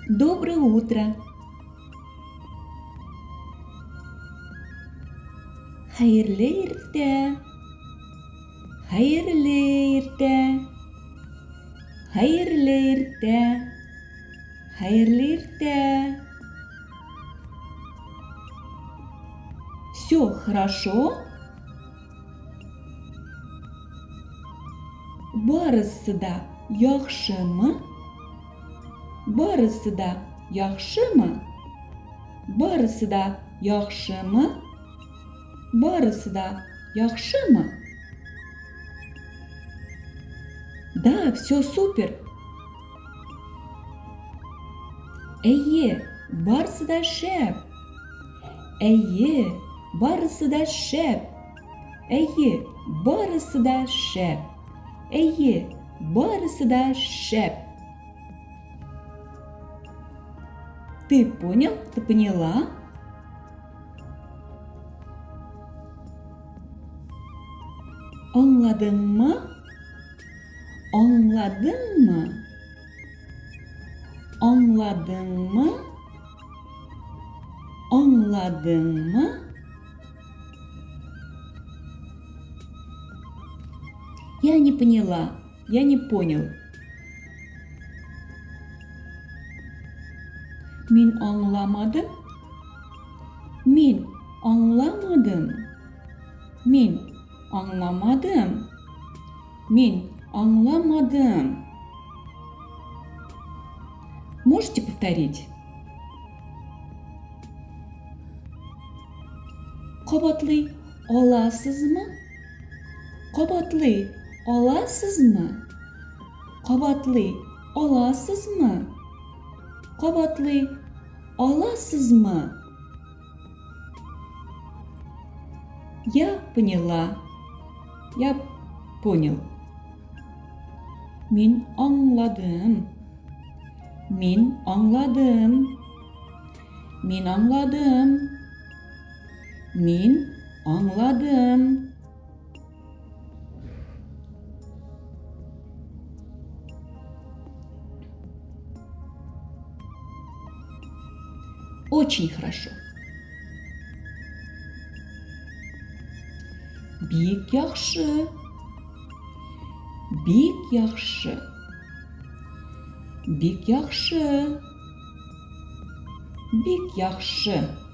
Доброе утро. Хәерле иртә. Хәерле иртә. Хәерле иртә. Хәерле иртә. Все хорошо? Барысы да яхшымы? Барысы да яхшымы? Барысы да яхшымы? Барысы да яхшымы? Да, все супер. Әйе, барысы да шәп. Әйе, барысы да шәп. Әйе, барысы да шәп. Әйе, барысы да шәп. Ты понял? Ты поняла? Аңладыңмы? Аңладыңмы? Аңладыңмы? Аңладыңмы? Я не поняла. Я не понял. Мин аңламадым. Мин аңламадым. Мин аңламадым. Мин аңламадым. Можете повторить? Кабатлый аласызмы? Кабатлый аласызмы? Кабатлый аласызмы? Кабатлый аласызмы? Я поняла. Я понял. Мин аңладым. Мин аңладым. Мин аңладым. Мин аңладым. Очень хорошо. Бик яхшы. Бик яхшы. Бик яхшы. Бик яхшы.